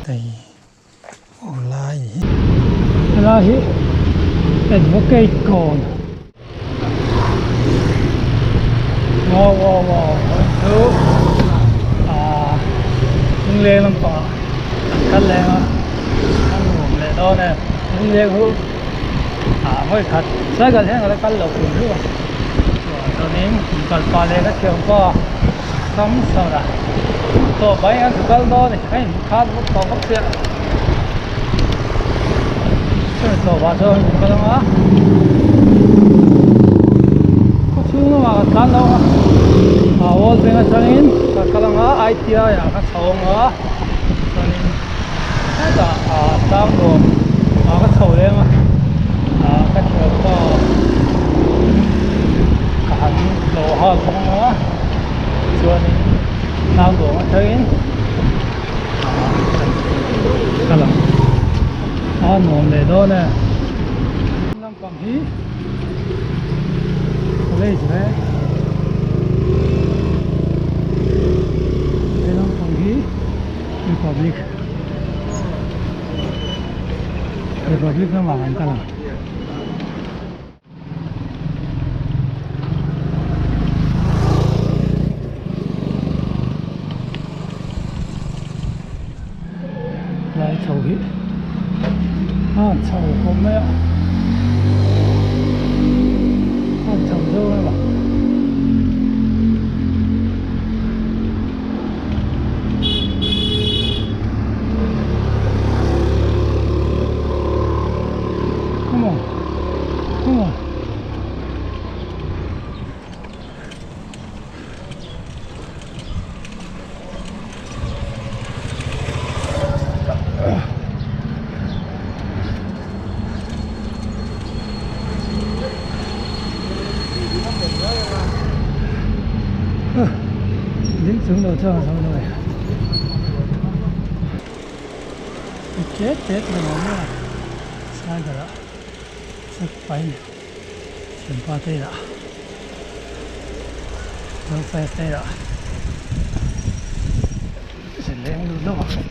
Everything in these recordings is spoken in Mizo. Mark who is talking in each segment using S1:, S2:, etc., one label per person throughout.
S1: Hei aw lai hi. Helai hi Advocate kawn. Wow wow wow vawiin chu ah lungleng lampangah an kal leng a a nuam leh dawn e lungleng chu ah vawi khat cycle hian ka la kal lo kum hluah a chuanin kal pah leh ka thiam pawh a. Samson a chaw bai an kal dawn a ni a inkhat vak tawh vak chiah chumi chaw bah chuan an kal ang a khaw chhung lamah ka tlan lo a ah world bank atangin ka kal ang a I T I ah ka chho ang a chuanin hetah ah tlang nuam ah ka chho leng a ah ka thianpa ka han hlawh hal bawk ang a. Chuanin tlangdawng atangin ah kal ang a nuam leh dawn e lampang hi college ve he lampang hi republic republic lamah kan kal ang. Lai chho hi a chho khawp mai a a chho zo em a. Come on. Come on. Ding chung lo chuan a zo lo e. Chet chet lo awm a cycle ah chak pahin thianpa te inah girlfriend te inah zin leng lut lawk ang.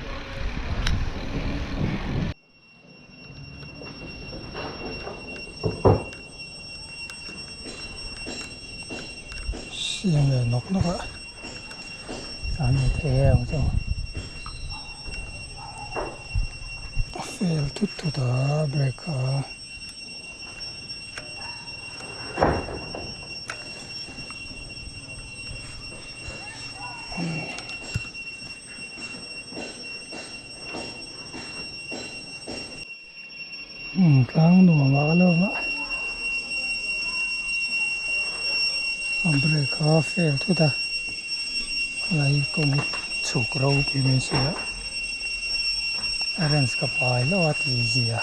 S1: Siam leh nawk nawk a tlan ni thei em ang chu a fail thut thut a brake a. Tlang nuam ah ka lo awm a a brake a fail thut a helai kawng hi chhuk ropui mai si a arrange ka pai hlauh a tih zia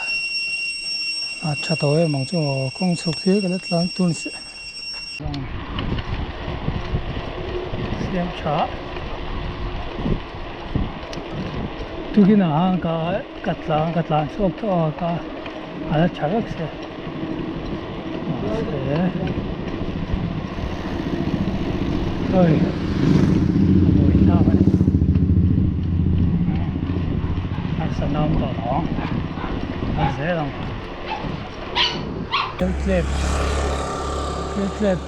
S1: a tha tawh em ang chu maw kawng chhuk thlir ka la tlang tun si. Siam tha tukin ah khan ka ka tlan ka tlan chhuak tawh a ka a la tha vek se mahse hei a buai thlak a ni harsatna awm tawh lo ang a zel ang. Tlep tlep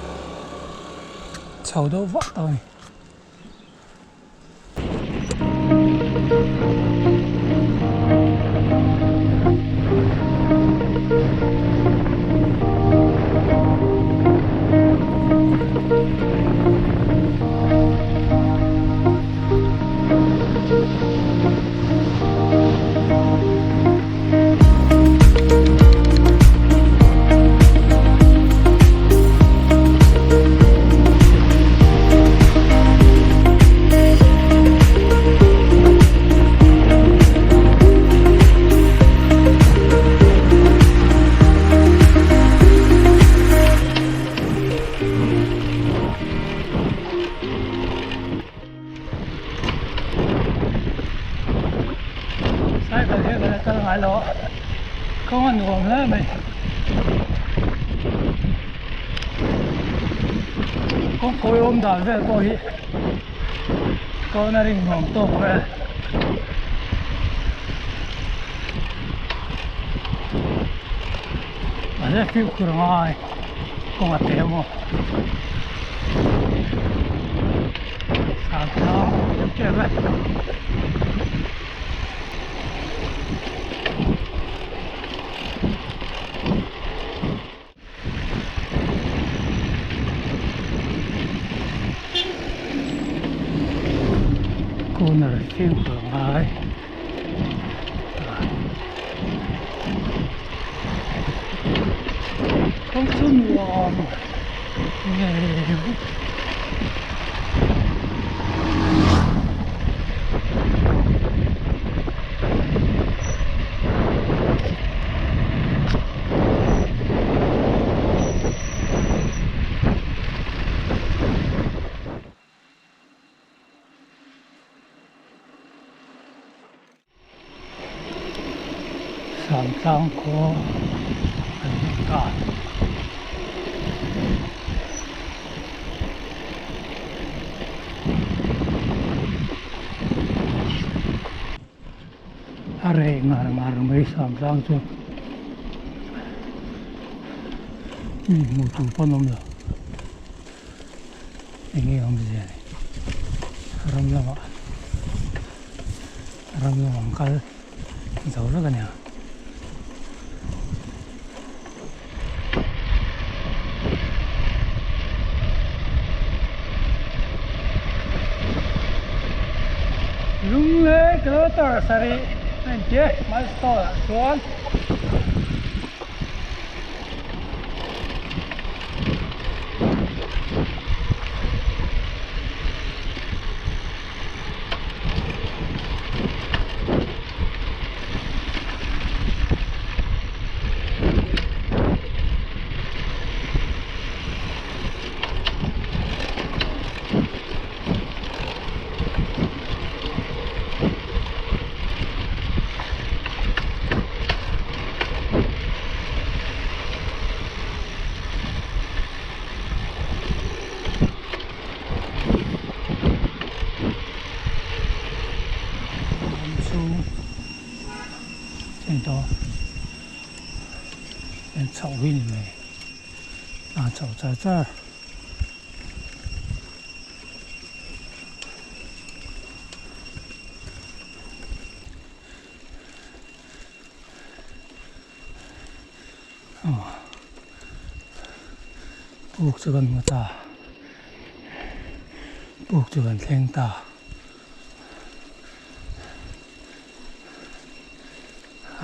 S1: chho deuh vak tawh a ni. Cycle hian kan la kal ngai lo a kawng a nuam hle mai kawngkawi awm dan vel pawh hi cornering nuam tawk vel. Mahse fimkhur a ngai kawng a te maw Samtlang em em e. Corner fimkhur a ngai kawng chu nuam ngei mai. Samtlang khua an lut ta. A reh ngar ngar mai Samtlang chu mi hmuh tur pawn awm lo. Enge awmzia ni ram lamah ram lamah an kal zo vek a nia. Lunglei kilometer sarih a intia milestone ah chuan. Chho hi ni mai a chho char char. Puk chu kan hmu ta puk chu kan thleng ta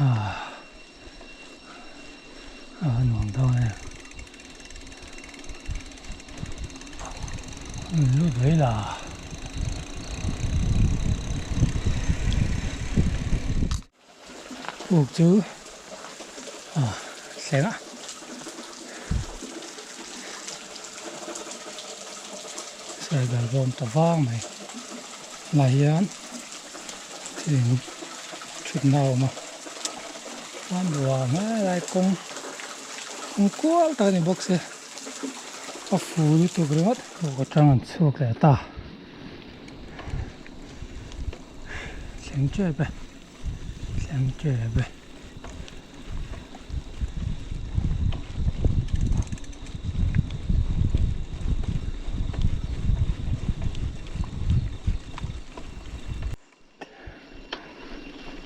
S1: ah a nuam dawn em lut mai la Puk chu ah thleng a sawi bawm ta vang mai tunah hian thil in thutna a awm a chuan ruah hnai lai kawng kawng kual tak a ni bawk sia a fu lutuk ringawt puk atang an chhuak leh ta. Thleng tep e thleng tep e.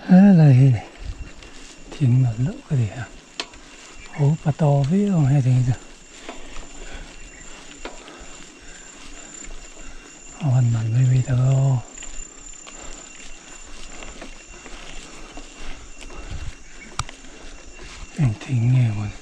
S1: Helai hi thing nalh deuh ka ti a upa tawh viau ang heti hi chu a van nalh mai mai tak aw. Eng thing nge maw ni.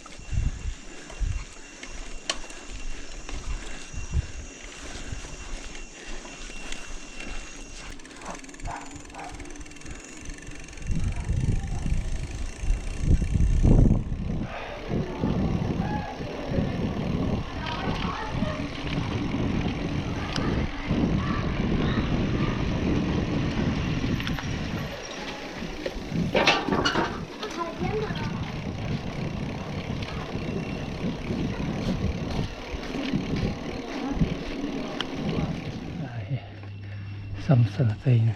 S1: Samson a chei na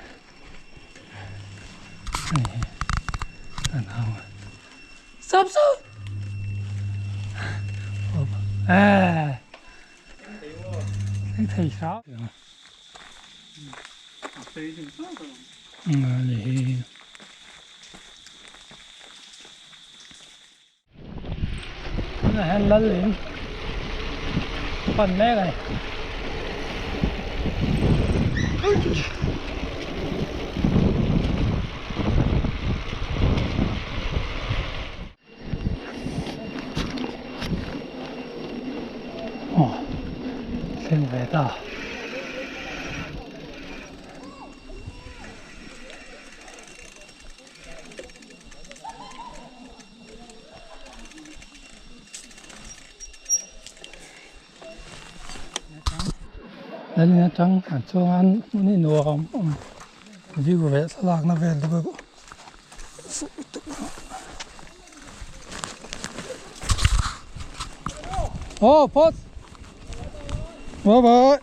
S1: hei hi an hau a Samson! Thleng thei hram. Ani hi. Tunah hian lal in pan mek a ni. Aw thleng ve ta. Lalin atang an chuang a hmun hi nuam awm view leh thlalakna vel te pawh fuh lutuk a aw phawt bye bye.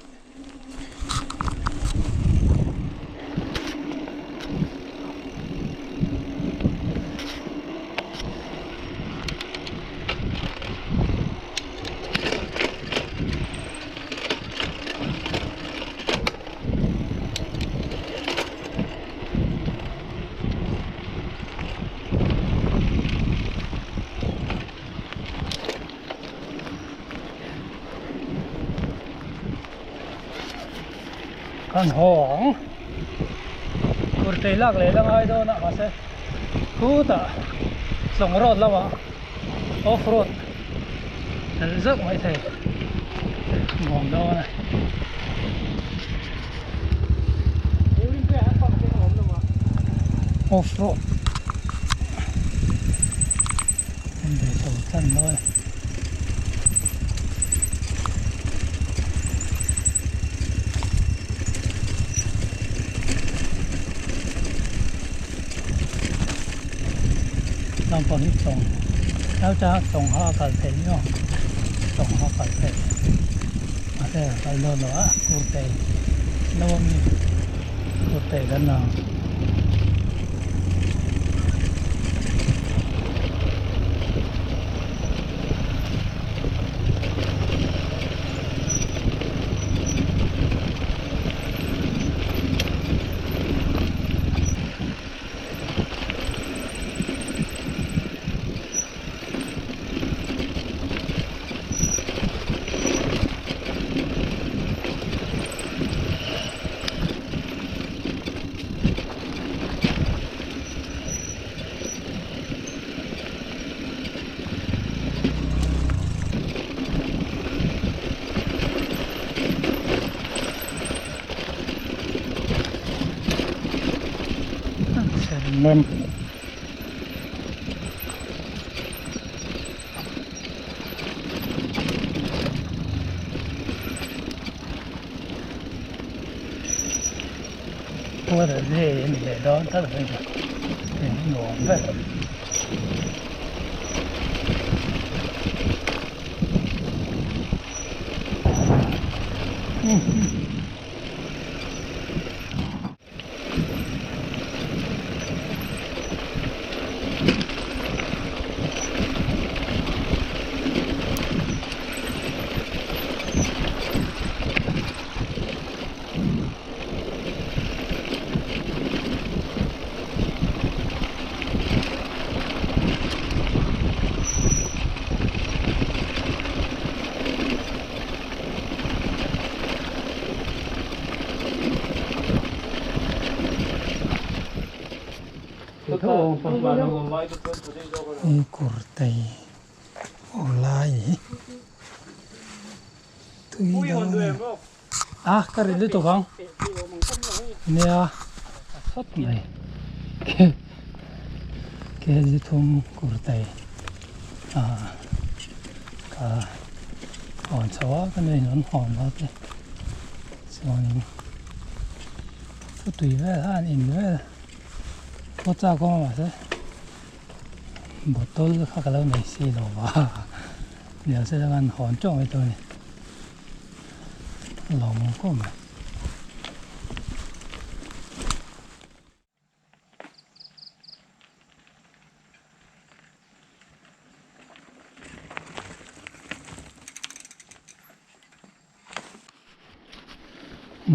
S1: Kan haw ang kurtei lak leh la ngai dawn a mahse khutah tlawng road lamah off road tel zauh mai thei nuam dawn a. Off road an ve chho tan dawn a. Lampang hi tawng tlai atanga tawng kha a kal theih ni aw tawng kha a kal theih mahse a kal dawn lo a kurtei lo a mi kurtei kan la ang. Ni leh dawn tlat a ni in nuam ber. Kurtei aw lai tui dawn a ni. A ka ri lutuk ang nia a sawt mai kg thum kurtei ah ka hawn chho a ka nuin rawn hawn lo te chuanin thutui vel kha an in vel pawh chak awm a mahse bottle kha ka lo nei si lo va niah se chuan hawn teuh mai tur a ni. Lawm khawp mai.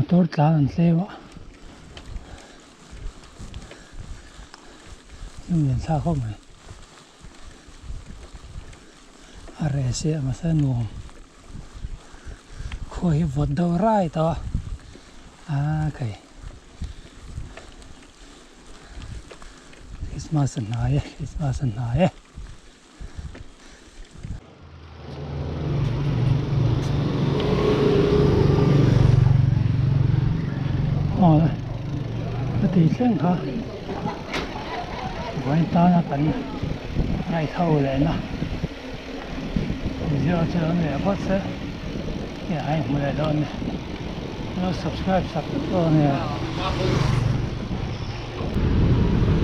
S1: Motor tlan an tlem a lunglen thlak khawp mai a reh si a mahse a nuam khua hi vawt deuh rai tawh a a khai Christmas a hnai e Christmas a hnai e. Aw a tui thleng kha vawiin tana kan ngaihthau leh na video chu lo ni leh phawt se hei a inhmu leh dawn a ni lo subscribe sak vek dawn a nia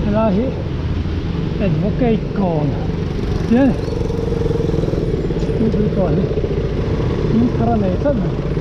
S1: helai hi advocate kawn hian tui kawn hi hming thar a nei tlat mai.